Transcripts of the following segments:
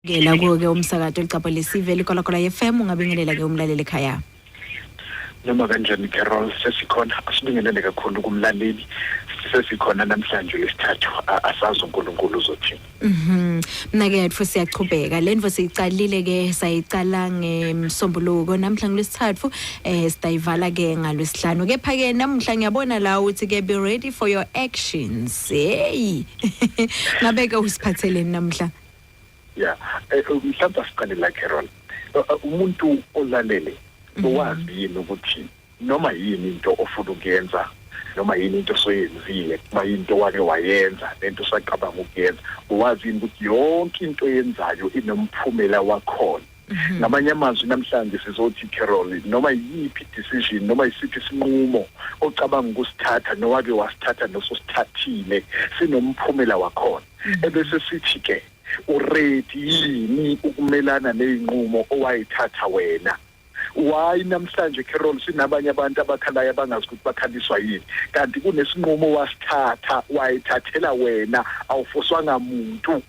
Ngela kuwo-ke umsakato licapha lesive likwalakwala FM, ungabingelela ke umlaleli ekhaya. Noma kanjani Carol, sesikhona, asibingelele kakhulu kumlaleli. Sesikhona namhlanje lesithathu, asazi uNkulunkulu uzothini. Mina ke yethu siyachubeka. Lento siyicalile ke, sayicala ngemsombuluko, namhla ngolwesithathu, sitayivala ke ngalwesihlanu. Kepha ke namhla ngiyabona la uthi ke be ready for your actions. Hey. Ngabe ke usiphatheleni namhla? Yeah, mhlawumbe asiqale la, Carol. Umuntu olalele, uwazi yini ukuthi noma yini into ofuna ukuyenza, noma yini into osoyenzile, kuba into wake wayenza, lento osacabanga ukuyenza, uwazi yini ukuthi yonke into oyenzayo inomphumela wakhona? Ngamanye amazwi, namhlanje sizothi, Carol, noma yiphi decision, noma yisiphi isinqumo ocabanga ukusithatha, nowake wasithatha, nososithathile, sinomphumela wakhona. Ebese sithi ke, uready yini ukumelana nezinqumo owayithatha wena? Why namhlanje, Carol, sinabanye abantu abakhalayo abangazi ukuthi bakhaliswa yini, kanti kunesinqumo wasithatha, wayithathela wena, awufoswanga muntu?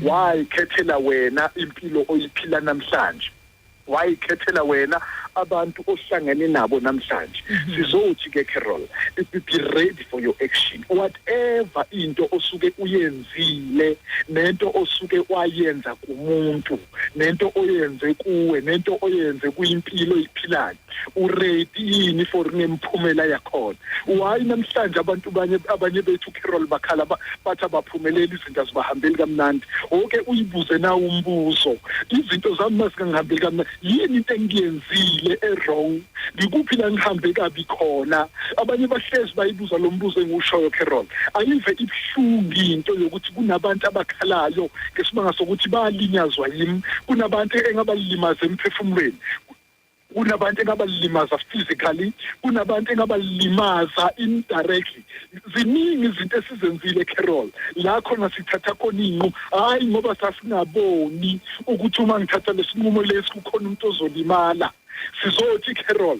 Wayikhethela wena impilo oyiphila namhlanje, wayikhethela wena abantu ohlangene nabo namhlanje. Sizothi ke, Carol, be ready for your action. Whatever into osuke uyenzile, nento osuke wayenza kumuntu, nento oyenze kuwe, nento oyenze kuyimpilo oyiphilayo, uready yini for ngemphumela yakhona? Why namhlanje abantu abanye bethu, Carol, bakhala bathi abaphumeleli, izinto azibahambeli kamnandi? Okay, uyibuze na umbuzo, izinto zami mazingangihambeli kamnandi, yini into engiyenzile e-wrong? Ngikuphi la ngihambe kabi khona? Abanye bahlezi bayibuza lo mbuzo engiwushoyo, Carol. Ayive ibuhlungu into yokuthi kunabantu abakhalayo ngesimanga sokuthi balinyazwa yimi, kunabantu engabalimaza emphefumulweni, kunabantu engabalimaza physically, kunabantu engabalimaza indirectly. Ziningi izinto esizenzile, Carol, la khona sithatha khona iy'nqumo, hhayi ngoba sasingaboni ukuthi uma ngithatha lesinqumo lesi kukhona umuntu ozolimala. Sizothi, Carol,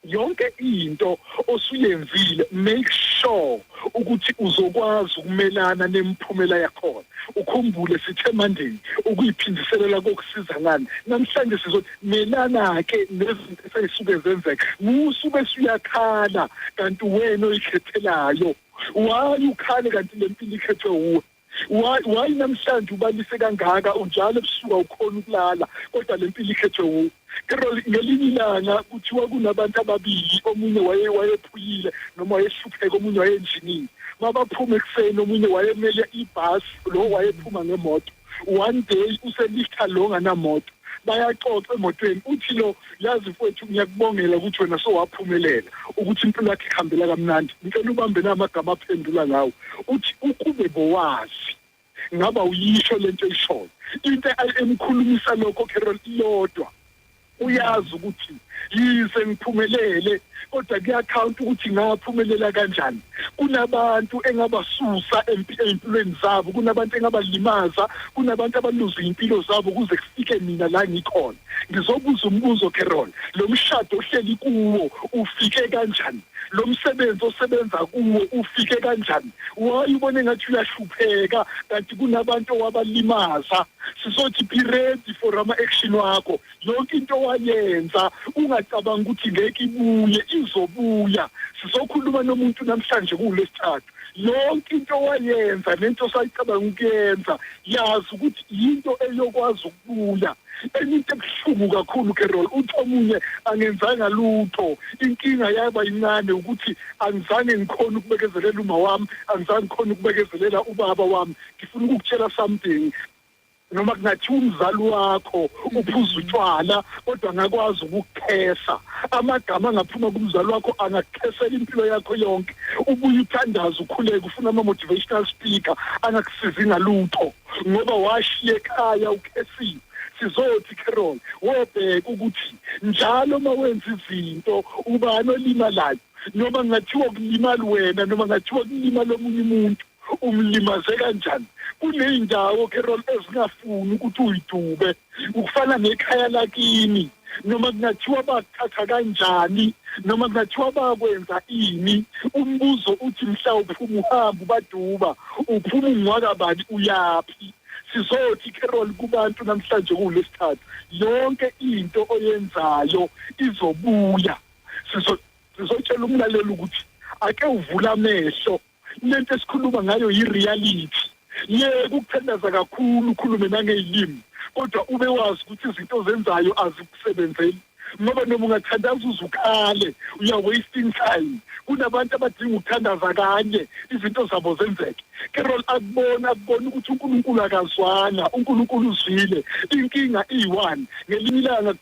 yonke into osuyenzile, make sure ukuthi uzokwazi ukumelana nemiphumela yakhona. Ukhumbule sithe Monday ukuyiphindiselela kokusiza ngani. Namhlanje sizothi melana ke nezinto eseyisuke zenzeka, musuke suyakhala kanti wena oyikhethelayo. Why ukhale kanti le mpilo ikhethwe wuwe? Why namhlanje ubalise kangaka, unjalo ebusuku awukhona ukulala, kodwa le mpilo ikhethwe wuwe? Carol, ngelinye ilanga kuthiwa kunabantu ababili, omunye wayephuyile noma wayehlupheka, omunye wayenjinile. Mabaphuma ekuseni, omunye wayemele ibhasi, lo wayephuma ngemoto. One day uselifta lo nganamoto, bayaxoxa emotweni, uthi lo, "Yazi mfowethu, ngiyakubongela ukuthi wena sowaphumelela, ukuthi impilo yakhe ihambela kamnandi. Ngicela ubambe namagama aphendula ngawo." Uthi, "Ukube bowazi, ngaba uyisho lento eyishoyo." Into emkhulumisa lokho, Carol, iyodwa: uyazi ukuthi yize ngiphumelele, kodwa kuyakhawunta ukuthi ngaphumelela kanjani. Kunabantu engabasusa ey'mpilweni zabo, kunabantu engabalimaza, kunabantu abaluza iy'mpilo zabo kuze kufike mina la ngikhona. Ngizobuza umbuzo, Carol: lo mshado ohleli kuwo ufike kanjani? Lo msebenzi osebenza kuwo ufike kanjani? Why ubone ngathi uyahlupheka kanti kunabantu owabalimaza? Sizothi be ready for ama-action wakho. Yonke into owayenza, ungacabanga ukuthi ngeke ibuye, izobuya. Sizokhuluma nomuntu namhlanje kuwulesithathu. Yonke into owayenza nento osayicabanga ukuyenza, yazi ukuthi yinto eyokwazi ukubuya. Enye into ebuhlungu kakhulu, Carol, uthi omunye, "Angenzanga lutho, inkinga yaba incane ukuthi angizange ngikhona ukubekezelela uma wami, angizange ngikhona ukubekezelela ubaba wami." Ngifuna ukukutshela something: noma kungathiwa umzali wakho uphuza utshwala, kodwa angakwazi ukukukhesa. Amagama angaphuma kumzali wakho angakukhesela impilo yakho yonke. Ubuye uthandaze, ukhuleke, ufuna ama-motivational speaker, angakusizi ngalutho ngoba washiya ekhaya ukhesiwe. Sizothi, Carol, wobheka ukuthi njalo uma wenza izinto, ubani olimalayo. Noma kungathiwa kulimali wena, noma kungathiwa kulimala omunye umuntu, umlimaze kanjani? Kuney'ndawo, Carol, ezingafuni ukuthi uyidube, ukufana nekhaya lakini. Noma kungathiwa bakuthatha kanjani, noma kungathiwa bakwenza ini, umbuzo uthi mhla uphuma uhamba ubaduba, uphuma ungcwaka bani, uyaphi? Sizothi, Carol, kubantu namhlanje kulesithathu, yonke into oyenzayo izobuya. Sizotshela umlaleli ukuthi ake uvula amehlo, lento esikhuluma ngayo yi-reality. Yeke ukuthandaza kakhulu, ukhulume nangey'limi, kodwa ube wazi ukuthi izinto ozenzayo azikusebenzeli, ngoba noma ungathandaza uze ukhale, you are wasting time. Kunabantu abadinga ukuthandaza kanye, izinto zabo zenzeke. Carol, akubona ukuthi uNkulunkulu akazwana, uNkulunkulu uzwile. Inkinga iyi-one. Ngelinye ilanga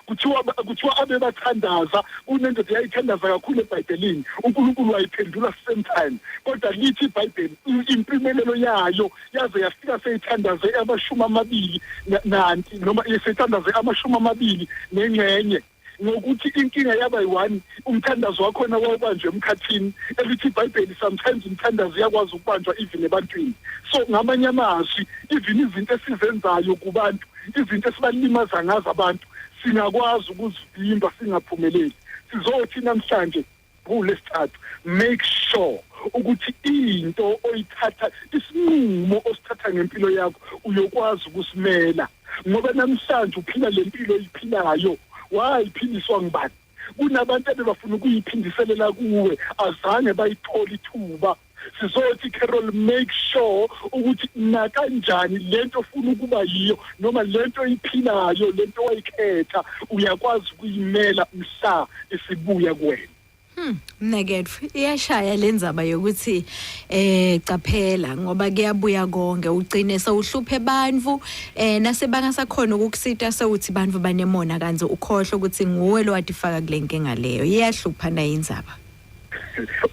kuthiwa abebathandaza, kunendoda yayithandaza kakhulu eBhayibhelini, uNkulunkulu wayiphendula same time, kodwa lithi iBhayibheli impumelelo yayo yaze yafika seyithandaze 24 nanti noma seyithandaze 21.5, ngokuthi inkinga yaba yi-one, umthandazo wakhona wawubanjwe emkhathini. Elithi iBhayibheli sometimes umthandazo uyakwazi ukubanjwa even ebantwini. So ngamanye amazwi, even izinto esizenzayo kubantu, izinto esibalimaza ngazo abantu, singakwazi ukuzivimba singaphumeleli. Sizothi namhlanje kulesithathu, make sure ukuthi into oyithatha, isinqumo osithatha ngempilo yakho, uyokwazi ukusimela, ngoba namhlanje uphila lempilo oyiphilayo wayiphiliswa ngubani? Kunabantu abebafuna ukuyiphindiselela kuwe, azange bayithola ithuba. Sizothi, Carol, make sure ukuthi nakanjani lento ofuna ukuba yiyo noma lento oyiphilayo, lento wayikhetha, uyakwazi ukuyimela mhla isibuya kuwena. Mnaketfu, iyashaya lenzaba yokuthi caphela, ngoba kuyabuya konke, ugcine sewuhluphe bantfu nasebangasakhona ukukusita, sewuthi bantfu banemona, kanti ukhohlwe ukuthi nguwe lo watifaka kule nkinga leyo. Iyahlupha nayo indzaba.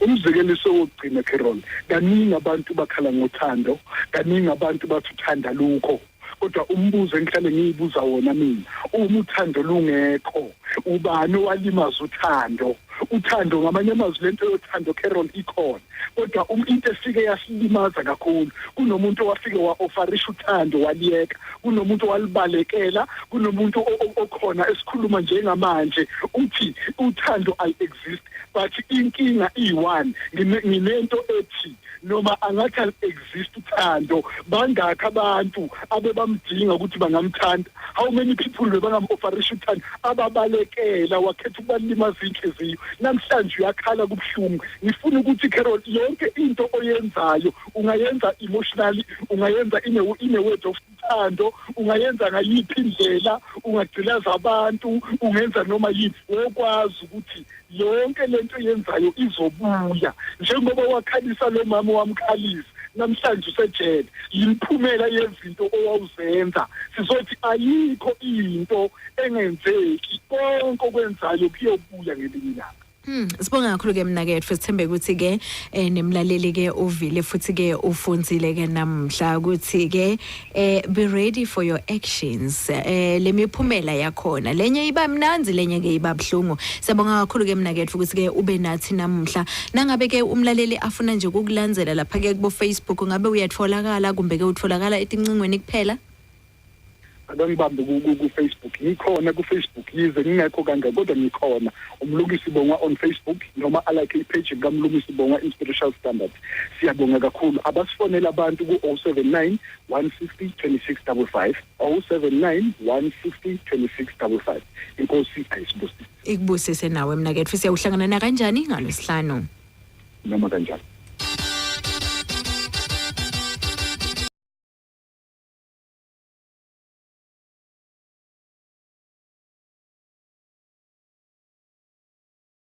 Umzekeliso wokugcina, Carol, kaningi abantu bakhala ngothando, kaningi abantu bathi uthanda lukho, kodwa umbuzo engihlale ngiyibuza wona mina, uma uthando lungekho, ubani owalimaza uthando? Uthando, ngamanye amazwi, lento yothando, Carol, ikhona, kodwa into efike yasilimaza kakhulu, kunomuntu owafike wa-offerisha uthando waliyeka, kunomuntu owalibalekela, kunomuntu okhona esikhuluma njengamanje uthi uthando ayi-exist. But inkinga iyi-one, nginento ethi noma angathi ali-exist uthando, bangakhi abantu abebamdinga ukuthi bangamthanda? How many people bebangam-offerisha uthando ababalekela, wakhetha ukubalimaza inhliziyo? Namhlanje uyakhala kubuhlungu. Ngifuna ukuthi, Carol, yonke into oyenzayo ungayenza emotionally, ungayenza in a word of uthando, ungayenza ngayiphi indlela, ungagcilaza abantu, ungenza noma yini, wokwazi ukuthi yonke lento yenzayo izobuya. Njengoba wakhalisa lo mama, wamkhalisa, namhlanje usejele, yimphumela yezinto owawuzenza. Sizothi ayikho into engenzeki, konke okwenzayo kuyobuya ngelinye ilanga. Sibonga kakhulu ke mnaketfu, sithembe ukuthi ke nemlaleli ke uvile futhi ke ufundzile ke namhla ukuthi ke be ready for your actions, lemiphumela yakhona, lenye iba mnanzi, lenye ke iba buhlungu. Siyabonga kakhulu ke mnaketfu ukuthi ke ube nathi namhla. Nangabe ke umlaleli afuna nje ukukulandzela lapha ke kubo Facebook, ngabe uyatholakala kumbe ke utholakala etincingweni kuphela? Akangibambe ku-Facebook, ngikhona ku-Facebook, yize ngingekho kangaka, kodwa ngikhona, uMlungisi Bongwa on Facebook, noma alike i-page kaMlungisi Bongwa Inspirational Standard. Siyabonga kakhulu. Abasifonela abantu ku-079 160 2655, 079 160 2655. Inkosi ayisibusise. Ikubusise nawe mnaketfu. Siyawuhlangana na kanjani ngalwesihlanu? Noma kanjani.